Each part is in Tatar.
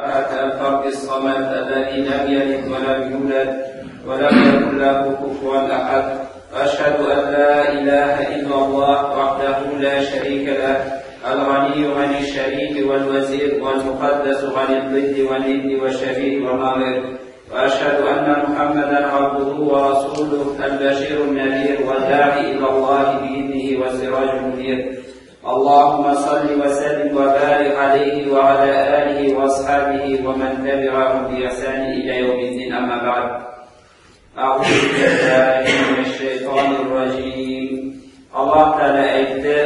الفرد الصمد الذي لم يلد ولم يولد ولم يكن له كفوا أحد. وأشهد أن لا إله إلا الله وحده لا شريك له، الغني عن الشريك والوزير، والمقدس عن الضد والند والشبيه والنظير. وأشهد أن محمدا عبده ورسوله البشير النذير والداعي إلى الله بإذنه والسراج المنير. اللهم صل وسلم وبارك عليه وعلى آله وأصحابه ومن تبعهم بإحسان إلى يوم الدين. أما بعد، أعوذ بالله من الشيطان الرجيم. الله تعالى aytdi: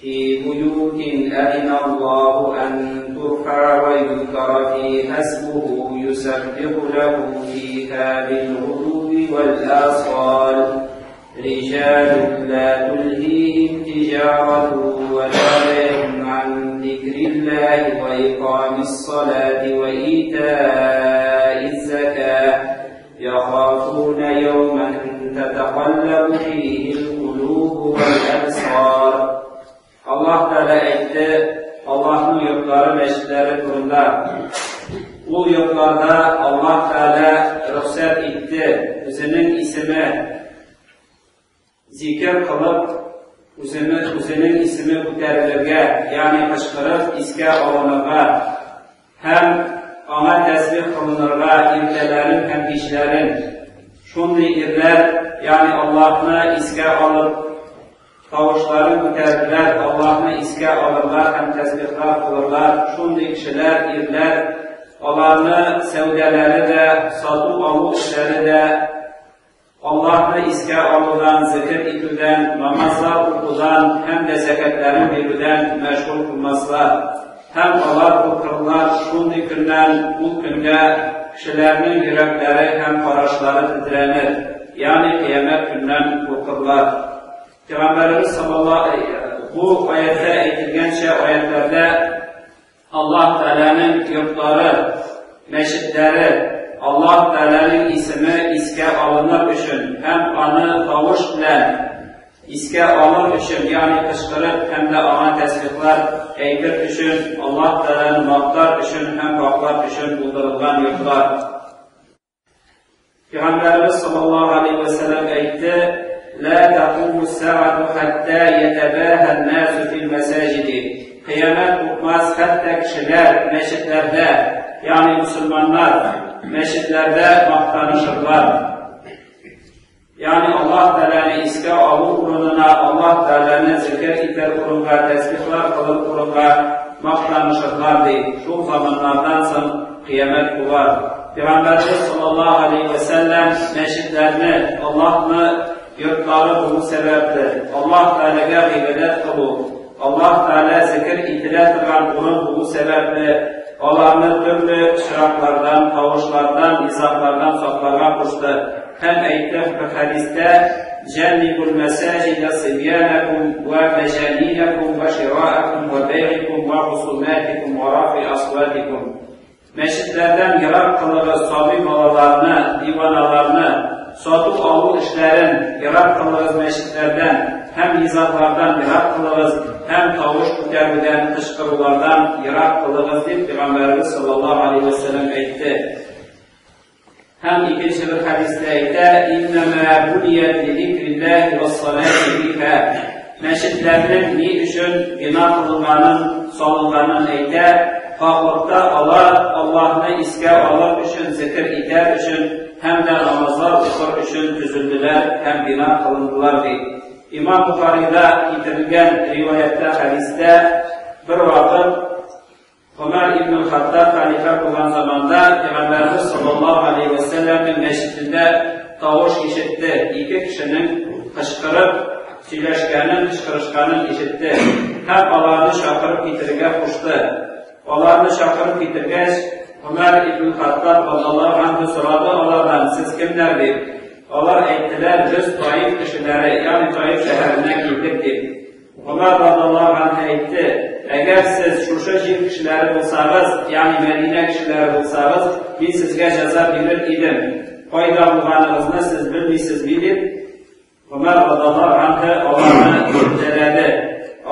في بيوت أذن الله أن ترفع ويذكر فيها اسمه يسبح له فيها بالغدو والآصال رجال لا تلهيهم تجارة ولا بيع عن ذكر الله وإقام الصلاة وإيتاء الزكاة يخافون يوما تتقلب فيه القلوب والأبصار. Allah Teala aytdi, Allohning yurtlari, masjidlari turunda. U yurtlarda Alloh Teala ruxsat etdi, o'zining ismi zikr qilib, o'zining ismi ko'tarilirga, ya'ni qichqirib esga olinirga, ham anga tasbih qilinirga ertalarin ham kechlarin. Shunday erlar, ya'ni Allohni esga olib tavushlarini ko'tardilar, Allohni esga olirlar ham tasbihlar qilirlar. Shunday kishilar, erlar, ularni savdolarida, sotuv oluv ishlarida Allohni esga oluvdan, zikr etuvdan, namozlar o'qidan hamda zakotlarni beruvdan mashg'ul qilmaslar. Ham ular qo'rqirlar shunday kundan, u kunda kishilarning yuraklari ham qarashlari titranir, ya'ni qiyomat kundan qo'rqirlar. Peygamberimiz sallallahu aleyhi bu oyatda aytilgancha oyatlarda Alloh Teala'nın yurtlari, masjidlari Alloh Teala'nın ismi esga olinir uchun ham uni tovush bilan esga olir uchun, ya'ni qichqirib hamda anga tasbihlar aytir uchun, Alloh Teala'ni maqtar uchun ham poklar uchun bo'ldirilgan yurtlar. Peygamberimiz sallallohu alayhi vasallam aytdi: لا تقوم الساعة حتى يتباهى الناس في المساجد. Qiyomat qo'pmas hatto kishilar masjidlarda, ya'ni musulmonlar masjidlarda maqtanishirlar. Ya'ni Alloh Taolani esga olib o'rnina, Alloh Taolani zikr etar o'ringa, tasbihlar qilib o'ringa maqtanishirlar deydi. Shu zamonlardan so'ng qiyomat bo'lar. Payg'ambarimiz sollallohu alayhi vasallam masjidlarni Allohni yurtlari bo'lish sababli Alloh Taolaga ibodat qiluv, Alloh Taolo zikr etila turgan o'rin bo'lish sababli ularni turli chiroqlardan, tovushlardan, nizoqlardan saqlarga qo'shdi. Ham aytdi bir hadisda: Jannibul masajida sibyanakum va majaninakum va shiraakum va bay'ikum va husumatikum va rafi aswatikum. Masjidlardan yiroq qilig'iz sobiy bolalarni, divonalarni, sotib oluv ishlarin yiroq qilig'iz masjidlardan, ham nizoqlardan yiroq qilig'iz, ham tovush ko'taruvdan, qichqiruvlardan yiroq qilig'iz deb Payg'ambarimiz sollallohu alayhi vasallam aytdi. Ham ikkinchi bir hadisda aytdi: Innama buniyat li zikrillahi was-salati fiha. Masjidlarning ne uchun bino qilinganini, solinganini aytdi. Qoqliqda ular Allohni esga olib uchun, zikr etar uchun hamda namozlar o'qir uchun tuzildilar ham bino qilindilar deydi. Imom Buxoriyda keltirilgan rivoyatda, hadisda bir vaqt Umar ibn Xattob xalifa bo'lgan zamonda Payg'ambarimiz sollallohu alayhi vasallamning masjidida tovush eshitdi. Ikki kishining qichqirib suylashganini, qichqirishganini eshitdi. Ham ularni chaqirib keltirga qo'shdi. Ularni chaqirib keltirgach, Umar ibn Xattob radhiyallohu anhu so'radi ulardan: siz kimlar deb. Ular aytdilar: biz Toif kishilari, ya'ni Toif shahridan keldik deb. Umar radhiyallohu anhu aytdi: agar siz shusha yer kishilari bo'lsangiz, ya'ni Madina kishilari bo'lsangiz, men sizga jazo berar edim. Qayda bo'lganingizni siz bilmaysizmi deb Umar radhiyallohu anhu ularni ibtaladi.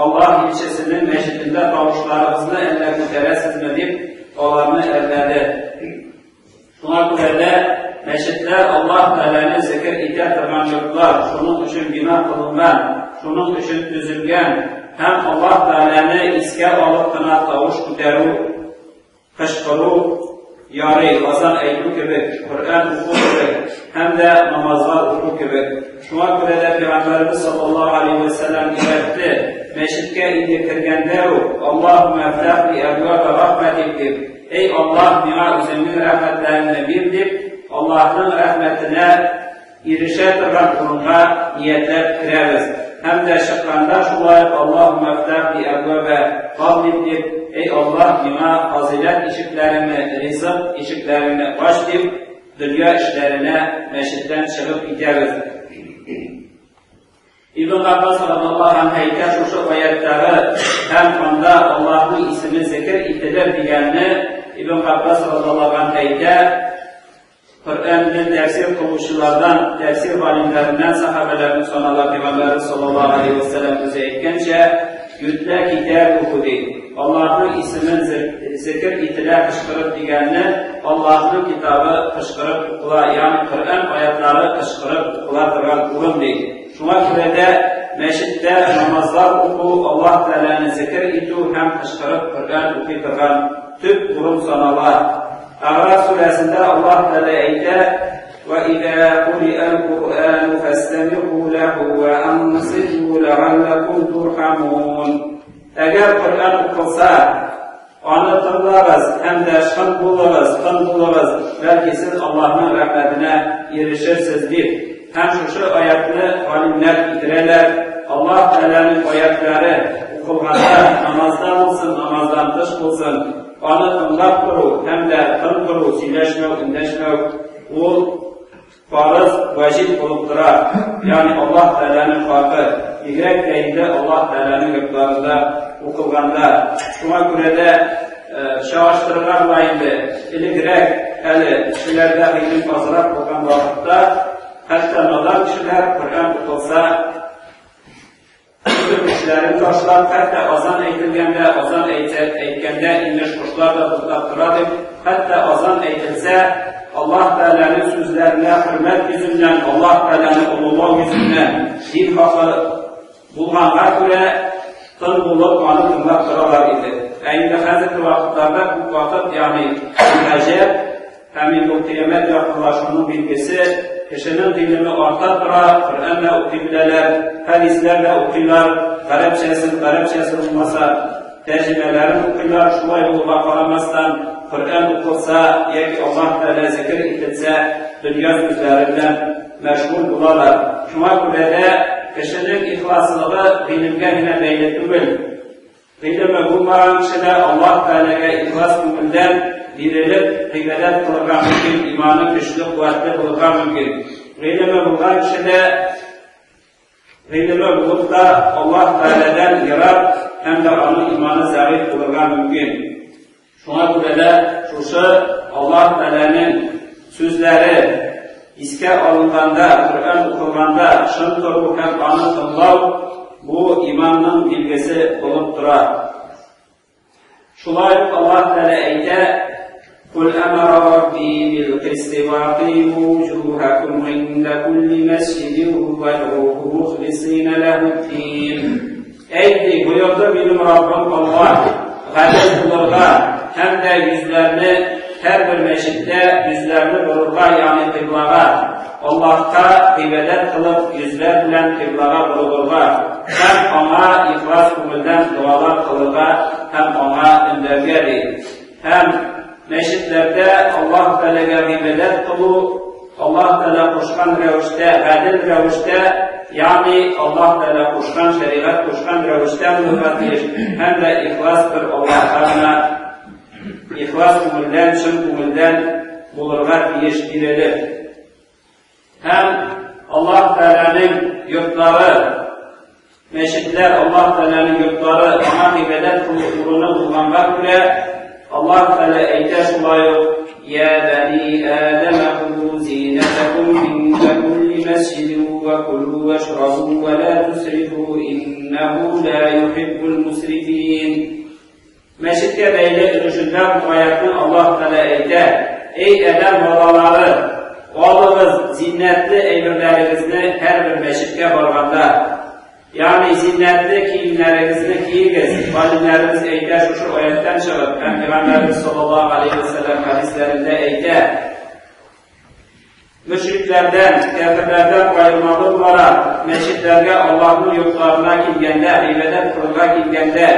Alloh elchisining masjidida tovushlaringizni alla ko'tarasizmi deb аларны әрләде. Шуңа күрә дә мәчетләр Аллаһ Тәгаләне зикер итә торган йортлар, шуның өчен бина кылынган, шуның өчен төзелгән һәм Аллаһ Тәгаләне искә алып кына тавыш күтәрү, кычкыру ярый, азан әйтү кебек, Коръән уку кебек һәм дә намазлар уку кебек. Шуңа күрә дә Пәйгамбәребез саллаллаһу алейһи ва сәлләм өйрәтте, мәчеткә инде кергәндә үк, Аллаһумма фтах ли әбваба рахматик дип, Эй Аллаһ, миңа үзеңнең рәхмәтләреңне бир дип, Аллаһның рәхмәтенә ирешә торган урынга ниятләп керәбез. Һәм дә чыкканда шулай Аллаһумма фтах ли әбваба фадлик дип, Эй Аллаһ, миңа фазыйләт ишекләреңне, ризык ишекләреңне ач дип, дөнья эшләренә мәчеттән чыгып китәбез. Ибн Габбас радиллаһу анһу әйтә, шушы аяттагы һәм анда Аллаһның исеме зикер ителер дигәнне Ибн Габбас радиллаһу анһу әйтә, Коръәнне тәфсир кылучылардан, тәфсир галимнәреннән сахабәләрнең санала Пәйгамбәрбез саллаллаһу алейһи ва сәлләм үзе әйткәнчә, Ютлә китабуху ди. Аллаһның исемен зикер ителә кычкырып дигәнне Аллаһның китабы кычкырып укыла, ягъни Коръән аятлары кычкырып укыла торган урын ди. Шуңа күрә дә мәчеттә намазлар уку, Аллаһ Тәгаләне зикер итү һәм кычкырып Коръән укый торган төп урын санала. Әгъраф сүрәсендә Аллаһ Тәгалә әйтә: "Ва иза кури'ал Куръану фастами'у лаху ва анситу ләгалләкум турхамун." Әгәр Коръән укылса, аны тыңлагыз һәм дә шым булыгыз, тын булыгыз, бәлки сез Аллаһның рәхмәтенә ирешерсез дип. Һәм шушы аятны галимнәр китерәләр. Аллаһ Тәгаләнең аятлары укылганда, намазда булсын, намаздан тыш булсын, аны тыңлап тору һәм дә тын тору, сөйләшмәү, эндәшмәү ул фарыз, ваҗиб булып тора. Ягъни Аллаһ Тәгаләнең хакы, бигрәк тә инде Аллаһ Тәгаләнең йортларында укылганда. Шуңа күрә дә чагыштырырга була инде, элегрәк әле кешеләрдә гыйлем азрак булган вакытта, хәтта надан кешеләр Коръән укылса, бөтен эшләрен ташлап, хәтта азан әйтелгәндә, азан әйтсә, әйткәндә, имеш, кошлар да туктап тора дип, хәтта азан әйтелсә, Аллаһ Тәгаләнең сүзләренә хөрмәт йөзеннән, Аллаһ Тәгаләне олылау йөзеннән, дин хакы булганга күрә, тын булып, аны тыңлап торалар иде. Ә инде хәзерге вакытларда күп вакыт, ягъни гаҗәп, Һәм инде ул кыямәт якынлашуның билгесе, кешенең гыйлеме арта тора, Коръән дә укый беләләр, хәдисләр дә укыйлар, гарәпчәсен, гарәпчәсе булмаса, тәрҗемәләрен укыйлар, шулай булуга карамастан, Коръән укылса яки Аллаһ Тәгалә зикер ителсә, дөнья сүзләре белән мәшгуль булалар. Шуңа күрә дә кешенең ихласлыгы гыйлемгә генә бәйле түгел. Гыйлеме булмаган кеше дә Аллаһ Тәгаләгә ихлас күңелдән бирелеп гыйбадәт кылырга мөмкин, иманы көчле, куәтле булырга мөмкин. Гыйлеме булган кеше дә гыйлеме булып та Аллаһ Тәгаләдән ерак һәм дә аның иманы зәгыйфь булырга мөмкин. Шуңа күрә дә шушы Аллаһ Тәгаләнең сүзләре искә алынганда, Коръән укылганда шым тору һәм аны тыңлау бу иманның билгесе булып тора. Шулай ук Аллаһ Тәгалә әйтә: "Кул амара рабби бил қисти ва ақиму вуҗухакум инда кулли масҗидин вад'уху мухлисина лахуд-дин." Әйт, ди, боерды минем Раббым Аллаһ, гадел булырга һәм дә йөзләрне һәрбер мәчеттә йөзләрне борырга, ягъни кыйблага, Аллаһка гыйбадәт кылып, йөзләр белән кыйблага борылырга һәм аңа ихлас күңелдән догалар кылырга һәм аңа өндәргә, ди. Һәм мәчетләрдә Аллаһ Тәгаләгә гыйбадәт кылу Аллаһ Тәгалә кушкан рәвештә, гадел рәвештә, ягъни Аллаһ Тәгалә кушкан, шәригать кушкан рәвештә булырга тиеш һәм дә ихлас бер Аллаһка гына ихлас күңелдән, чын күңелдән булырга тиеш бирелеп. Һәм Аллаһ Тәгаләнең йортлары, мәчетләр Аллаһ Тәгаләнең йортлары, аңа гыйбадәт кылу урыны булганга күрә, Аллаһ Тәгалә әйтә шулай ук: "Я бани Адама хузу зинатакум инда кулли масҗидин ва кулу вашрабу ва ла тусрифу иннаху ла юхиббул мусрифин." Мәчеткә бәйле өлешендә бу аятны Аллаһ Тәгалә әйтә: Эй адәм балалары, алыгыз зиннәтле әйберләрегезне һәрбер мәчеткә барганда. Ягъни зиннәтле киемнәрегезне киегез. Галимнәребез әйтә шушы аяттан чыгып, һәм Пәйгамбәребез саллаллаһу алейһи ва сәлләм хәдисләрендә әйтә: Мөшрикләрдән, кяферләрдән аермалы буларак, мәчетләргә Аллаһның йортларына килгәндә, гыйбадәт кылырга килгәндә,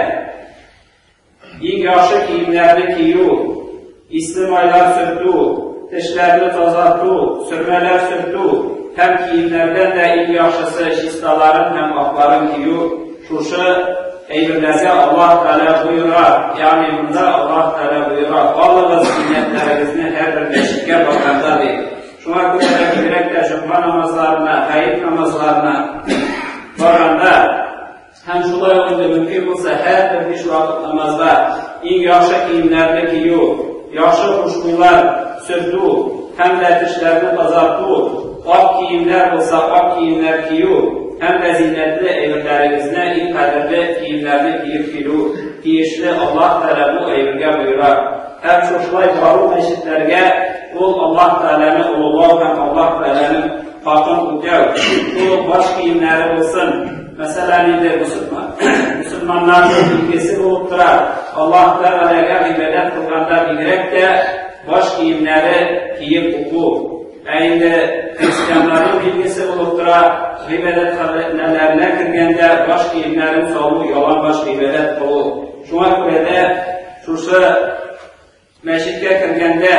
иң яхшы киемнәрне кию, исле майлар сөртү, тешләрне тазарту, сөрмәләр сөртү һәм киемнәрдән дә иң яхшысы чисталарын һәм акларын кию, шушы әйберләргә Аллаһ Тәгалә боера. Ягъни монда Аллаһ Тәгалә боера, алыгыз зиннәтләрегезне һәрбер мәчеткә барганда ди. Шуңа күрә дә бигрәк тә җомга намазларына, гает намазларына барганда һәм шулай ук инде мөмкин булса һәрбер биш вакыт намазга иң яхшы киемнәрне кию, яхшы хушбуйлар сөртү һәм дә тешләрне тазарту, ак киемнәр булса ак киемнәр кию һәм дә зиннәтле әйберләрегезне, иң кадерле киемнәрне киеп килү тиешле. Аллаһ Тәгалә бу әйбергә боера. Һәм шушылай бару мәчетләргә ул Аллаһ Тәгаләне олылау һәм Аллаһ Тәгаләнең хакын үтәү. Шул ук баш киемнәре булсын. Мәсәлән, инде мөселманнарның билгесе булып тора. Аллаһ Тәгаләгә гыйбадәт кылганда бигрәк тә баш киемнәре киеп уку. Ә инде христианнарның билгесе булып тора, гыйбадәтханәләренә кергәндә баш киемнәрен салу, яланбаш гыйбадәт кылу. Шуңа күрә дә шушы мәчеткә кергәндә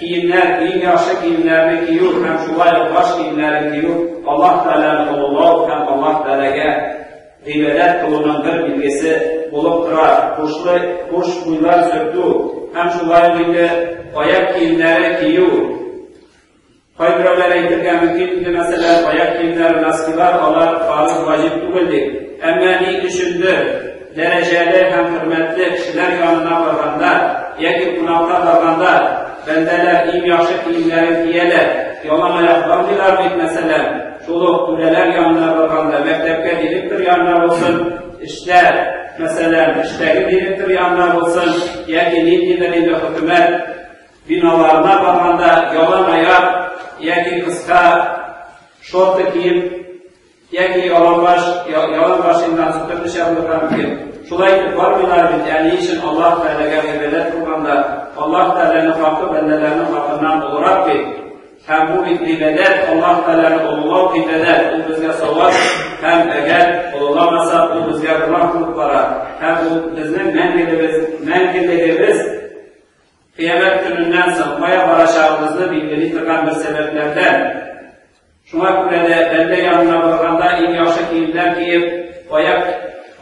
киемнәр, иң яхшы киемнәрне кию һәм шулай ук баш киемнәрен кию Аллаһ Тәгаләне олылау һәм Аллаһ Тәгаләгә гыйбадәт кылуның бер билгесе булып тора. Хушлы хуш буйлар сөртү һәм шулай ук инде аяк киемнәре кию. Кайберәүләр әйтергә мөмкин инде, мәсәлән, аяк киемнәре, носкилар, алар фарыз, ваҗиб түгел дип. Әмма ни өчендер дәрәҗәле һәм хөрмәтле кешеләр янына барганда яки кунакка барганда бәндәләр иң яхшы киемнәрен кияләр, ялан аяк бармыйлар бит, мәсәлән, шул ук түрәләр янына барганда, мәктәпкә директор янына булсын, эштә, мәсәлән, эштәге директор янына булсын, яки ниндидер инде хөкүмәт биналарына барганда ялан аяк яки кыска шорты киеп, яки яланбаш, яланбашыннан төрлечә булырга мөмкин. Шулай итеп бармыйлар бит, ә ни өчен Аллаһ Тәгаләгә гыйбадәт кылганда, Аллаһ Тәгаләнең хакы бәндәләрнең хакыннан олырак бит. Һәм бу бит гыйбадәт, Аллаһ Тәгаләне олылау гыйбадәт, ул безгә савап, һәм әгәр олыламасак, ул безгә гөнаһ булып бара. Һәм ул безнең мәңгелебез, мәңгелегебез Кыямәт көненнән соң кая барачагыбызны билгели торган бер сәбәпләрдән. Шуңа күрә дә бәндә янына барганда иң яхшы киемнәр киеп, аяк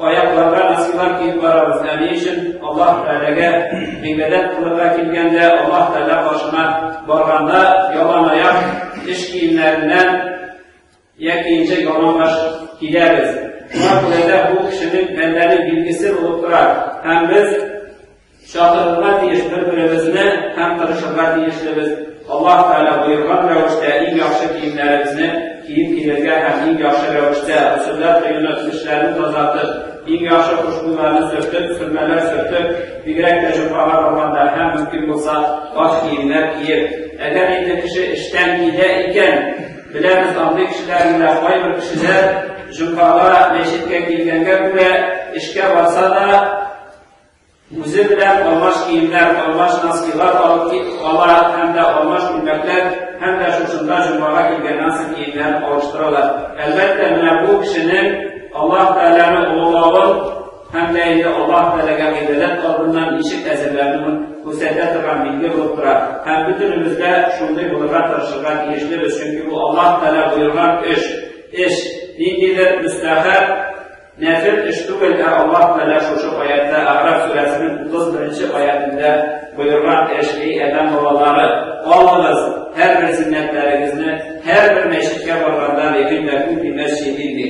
аякларга носкилар киеп барабыз. Ә ни өчен Аллаһ Тәгаләгә гыйбадәт кылырга килгәндә, Аллаһ Тәгалә каршына барганда ялан аяк эш киемнәреннән яки инде яланбаш киләбез. Шуңа күрә дә бу кешенең бәндәнең билгесе булып тора. Һәм без чакырырга тиеш бер-беребезне һәм тырышырга тиешлебез. Аллаһ Тәгалә боерган рәвештә иң яхшы киемнәребезне киеп килергә һәм иң яхшы рәвештә госелләр коенып, тешләрне тазартып, иң яхшы хушбуйларны сөртеп, сөрмәләр сөртеп, бигрәк тә җомгага барганда һәм мөмкин булса ак киемнәр киеп. Әгәр инде кеше эштән килә икән, беләбез андый кешеләрне дә, кайбер кешеләр җомгага мәчеткә килгәнгә күрә эшкә барса да, үзе белән алмаш киемнәр, алмаш носкилар алып ала һәм дә алмаш күлмәкләр һәм дә шушында җомгага килгәннән соң киемнәрен алыштыралар. Әлбәттә, менә бу кешенең Аллаһ Тәгаләне олылавын һәм дә инде Аллаһ Тәгаләгә гыйбадәт алдыннан ничек әзерләнүен күрсәтә торган билге булып тора. Һәм бөтенебез дә шундый булырга тырышырга тиешлебез, чөнки бу Аллаһ Тәгалә боерган эш. Эш ниндидер мөстәхәб Нәфел эш түгел, ә Аллаһ Тәгалә шушы аятьтә, Әгъраф сүрәсенең 31 аятендә боерган эш, эй адәм балалары, алыгыз һәрбер зиннәтләрегезне һәрбер мәчеткә барганда, лигыйндә күлли мәсҗидин ди.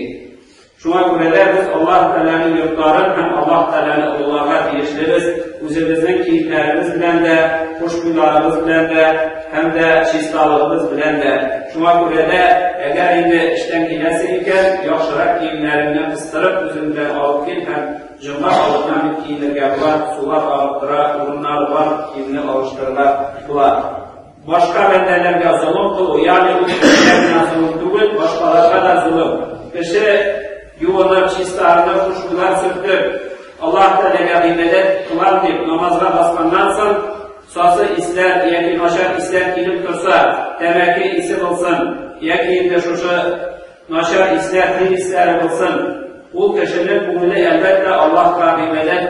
Шуңа күрә дә без Аллаһ Тәгаләнең йортларын һәм Аллаһ Тәгаләне олыларга тиешлебез, үзебезнең киемнәребез белән дә, хушбуйларыбыз белән дә, һәм дә чисталыгыбыз белән дә. Шуңа күрә дә, әгәр инде эштән киләсең икән, яхшырак киемнәреңне кыстырып үзең белән алып кил һәм җомга алдыннан бит киенергә була, сулар агып тора, урыннары бар, киемне алыштырырга була. Башка бәндәләргә золым кылу, ягъни ул кешегә генә золым түгел, башкаларга да золым. Кеше юынып, чистарынып, хушбуйлар сөртеп, Аллаһ Тәгаләгә гыйбадәт кылам дип намазга басканнан соң, сасы исләр яки начар исләр килеп торса, тәмәке исе булсын, яки инде шушы начар исләр, тир исләре булсын, ул кешенең күңеле әлбәттә Аллаһка гыйбадәт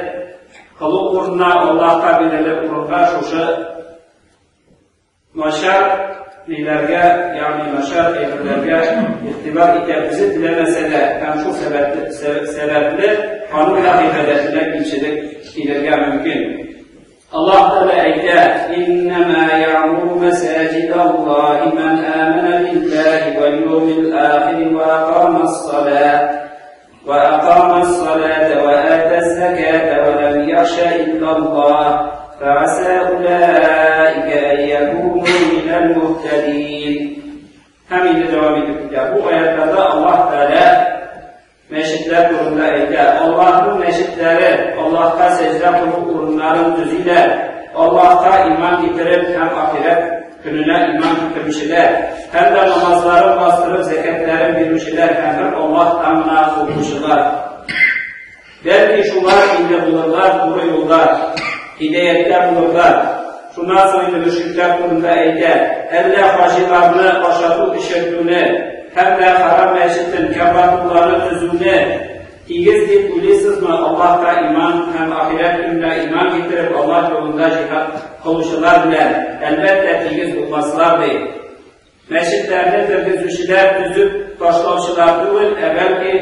кылу урынына, Аллаһка бирелеп урынга шушы начар ниләргә, ягъни начар әйберләргә игътибар итә, үзе теләмәсә дә, һәм шул сәбәпле, сәбәпле аның да гыйбадәтенә кимчелек килергә мөмкин. Аллаһ Тәгалә әйтә: "Иннәмә я'муру мәсаҗид Аллаһи ман амана биллаһи вал яумил ахир ва акамас-салат ва акамас-салата ва атаз-заката ва лам яхша иллаллаһ фa'аса улаика ан якуну минал муһтадин." Һәм инде дәвам итеп китә. Бу аятларда Аллаһ Тәгалә мәчетләр турында әйтә. Аллаһның мәчетләре Аллаһка сәҗдә кылу урыннарын төзиләр. Аллаһка иман китереп һәм ахирәт көненә иман китерүчеләр, һәм дә намазларын бастырып зәкәтләрен бирүчеләр һәм бер Аллаһтан гына куркучылар. Бәлки шулар инде булырлар туры юлда, һидаяттә булырлар. Шуннан соң инде мөшрикләр турында әйтә, әллә хаҗиларны ашату-эчертүне һәм дә Харам мәчетен, Кәгъбәтулланы төзүне тигез дип уйлыйсызмы? Аллаһка иман һәм ахирәт көненә иман китереп, Аллаһ юлында җиһад кылучылар белән, әлбәттә, тигез булмаслар, ди. Мәчетләрне тергезүчеләр төзеп ташлаучылар түгел, ә бәлки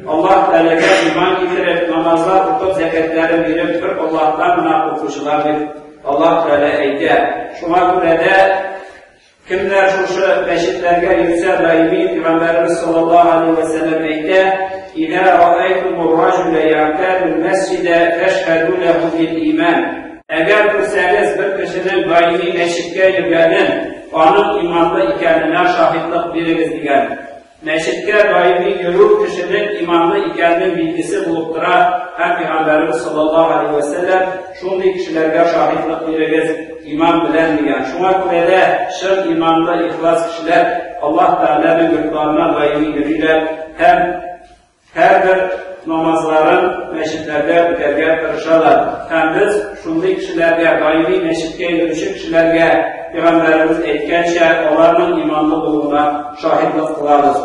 Аллаһ Тәгаләгә иман китереп, намазлар укып, зәкятләрен биреп, бер Аллаһтан гына куркучылар дип Аллаһ Тәгалә әйтә. Шуңа күрә дә кемнәр шушы мәчетләргә йөрсә даими, Пәйгамбәребез саллаллаһу алейһи ва сәлләм әйтә: "Иза раайтумур раҗула я'тадул мәсҗидә фәшһәдү ләһу бил иман." Әгәр күрсәгез бер кешенең даими мәчеткә йөргәнен, аның иманлы икәненә шаһитлык бирегез дигән. Мәчеткә даими йөрү кешенең иманлы икәненең билгесе булып тора һәм Пәйгамбәребез саллаллаһу алейһи вә сәлләм шундый кешеләргә шаһитлык бирегез иман белән дигән. Шуңа күрә дә чын иманлы ихлас кешеләр Аллаһ Тәгаләнең йортларына даими йөриләр һәм һәрбер намазларын мәчетләрдә үтәргә тырышалар. Һәм без шундый кешеләргә, даими мәчеткә йөрүче кешеләргә, Пәйгамбәребез әйткәнчә, аларның иманлы булуына шаһитлык кылабыз.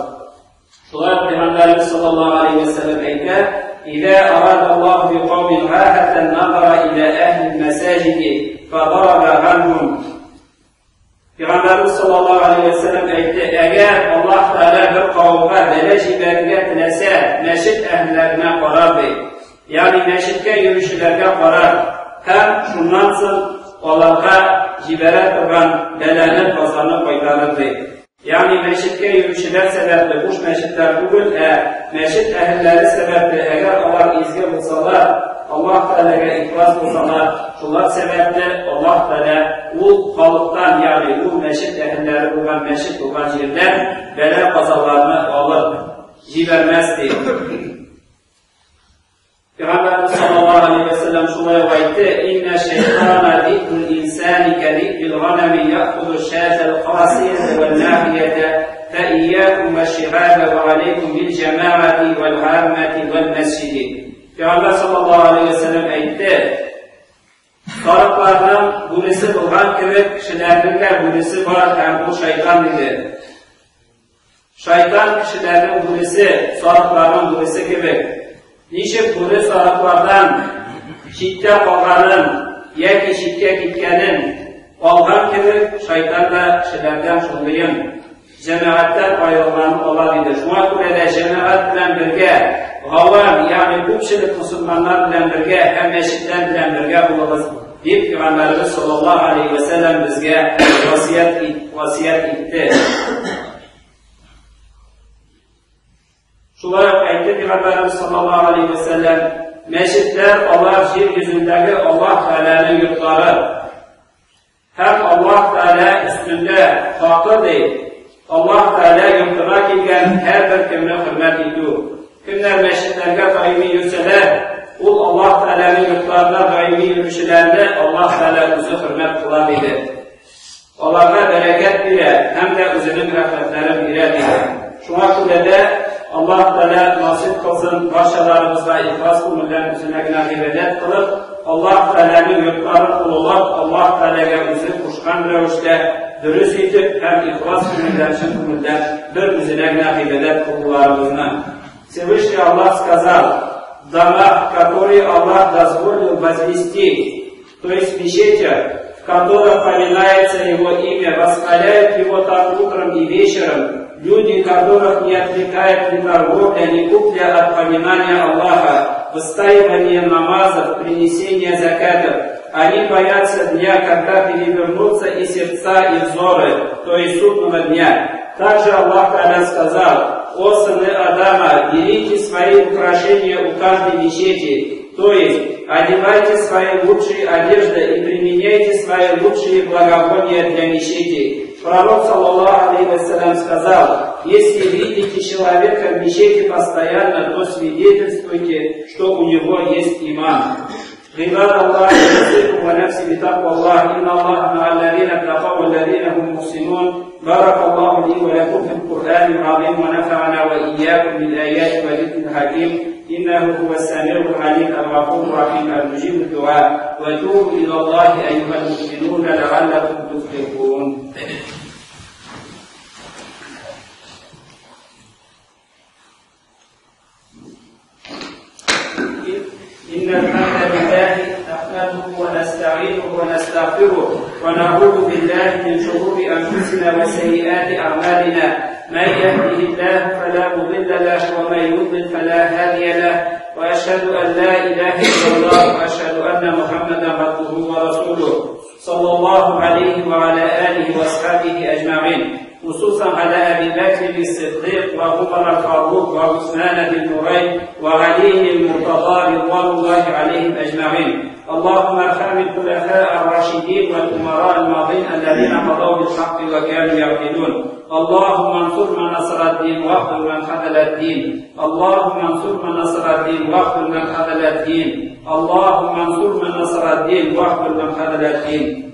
Шулай ук Пәйгамбәребез саллаллаһу алейһи ва сәлләм әйтә: "Иза арада Аллаһу би каумин рахатан назара иля әһлил мәсаҗиди фадараба ганһум." Пәйгамбәребез саллаллаһу алейһи ва сәлләм әйтте, әгәр Аллаһ Тәгалә бер кавымга бәла җибәрергә теләсә, мәчет әһелләренә карар ди. Ягъни мәчеткә йөрүчеләргә карар һәм шуннан соң аларга җибәрә торган бәлане, казаны кайтарыр ди. Ягъни мәчеткә йөрүчеләр сәбәпле, буш мәчетләр түгел, ә мәчет әһелләре сәбәпле, әгәр алар изге булсалар, Аллаһ Тәгаләгә ихлас булсалар, шулар сәбәпле Аллаһ Тәгалә ул халыктан, ягъни ул мәчет әһелләре булган мәчет булган җирдән бәла-казаларны алып җибәрмәс ди. Пәйгамбәребез саллаллаһу алейһи ва сәлләм шулай ук әйтте: "Инна шайтана ди'бул инсани кади'бил ганами я'худу шатал қасията вал нахията фа iyyakum ваш-шигаба ва алейкум бил джамаати вал гаммати вал масҗиди." Пәйгамбәр саллаллаһу алейһи ва сәлләм әйтте: Сарыкларның бүресе булган кебек, кешеләрнең дә бүресе бар һәм ул шайтан диде. Шайтан кешеләрнең бүресе, сарыкларның бүресе кебек. Ничек бүре сарыклардан читтә калганын яки читкә киткәнен алган кебек, шайтан да кешеләрдән шундыен җәмәгатьтән аерылганын ала диде. Шуңа күрә дә җәмәгать белән бергә, гавам, ягъни күпчелек мусульманнар белән бергә һәм мәчетләр белән бергә булыгыз, дип Пәйгамбәребез саллаллаһу алейһи ва сәлләм безгә васыять итте. Шулай ук әйтә. Әйтте Пәйгамбәребез саллаллаһу алейһи вә сәлләм, мәчетләр алар җир йөзендәге Аллаһ Тәгаләнең йортлары. Һәм Аллаһ Тәгалә өстендә хакы ди, Аллаһ Тәгалә йортына килгән һәрбер кемне хөрмәт итү. Кемнәр мәчетләргә даими йөрсәләр, ул Аллаһ Тәгаләнең йортларына даими йөрүчеләрне Аллаһ Тәгалә үзе хөрмәт кыла диде. Аларга бәрәкәт бирә һәм дә үзенең рәхмәтләрен бирә диде. Шуңа күрә дә Аллаһ Тәгалә насыйп кылсын барчаларыбызга ихлас күңелдән үзенә генә гыйбадәт кылып, Аллаһ Тәгаләнең йортларын олылап, Аллаһ Тәгаләгә үзе кушкан рәвештә дөрес итеп һәм ихлас күңелдән, чын күңелдән бер үзенә генә гыйбадәт кылуларыбызны. Всевышний Аллах сказал, дома, которые Аллах дозволил возвести, то есть мечетях, в которых поминается Его имя, восхваляют Его там утром и вечером, люди, которых не отвлекает ни торговля, ни купля от поминания Аллаха, выстаивание намазов, принесение закатов. Они боятся дня, когда перевернутся и сердца, и взоры, то есть судного дня. Также Аллах Та'аля сказал, «О сыны Адама, берите свои украшения у каждой мечети, то есть одевайте свои лучшие одежды и применяйте свои лучшие благовония для мечети». Пророк, саллаллаху алейхи вассалям, сказал, если видите человека в мечети постоянно, то свидетельствуйте, что у него есть иман. عباد الله أوصيكم ونفسي بتقوى الله إن الله مع الذين اتقوا والذين هم محسنون بارك الله لي ولكم في القرآن العظيم ونفعنا وإياكم بالآيات والذكر الحكيم إنه هو السميع العليم الغفور الرحيم المجيب الدعاء وتوبوا إلى الله أيها المؤمنون لعلكم تفلحون. إن الحمد لله نحمده ونستعينه ونستغفره ونعوذ بالله من شرور أنفسنا وسيئات أعمالنا من يهده الله فلا مضل له ومن يضلل فلا هادي له وأشهد أن لا إله إلا الله وأشهد أن محمدا عبده ورسوله صلى الله عليه وعلى آله وأصحابه أجمعين خصوصا على أبي بكر الصديق وعمر الفاروق وعثمان بن نورين وعلي المرتضى رضوان الله عليهم أجمعين. اللهم ارحم الخلفاء الراشدين والأمراء الماضين الذين قضوا بالحق وكانوا يعدلون. اللهم انصر من نصر الدين واخذل من خذل الدين. اللهم انصر من نصر الدين واخذل من خذل الدين. اللهم انصر من نصر الدين واخذل من خذل الدين.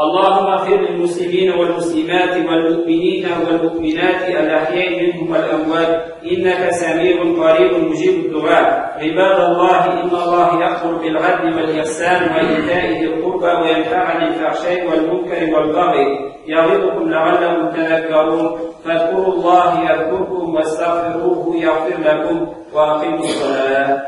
اللهم اغفر للمسلمين والمسلمات والمؤمنين والمؤمنات الأحياء منهم والأموات إنك سميع قريب مجيب الدعاء. عباد الله إن الله يأمر بالعدل والإحسان وإيتاء ذي القربى وينهى عن الفحشاء والمنكر والبغي يعظكم لعلكم تذكرون. فاذكروا الله يذكركم واستغفروه يغفر لكم وأقيموا الصلاة.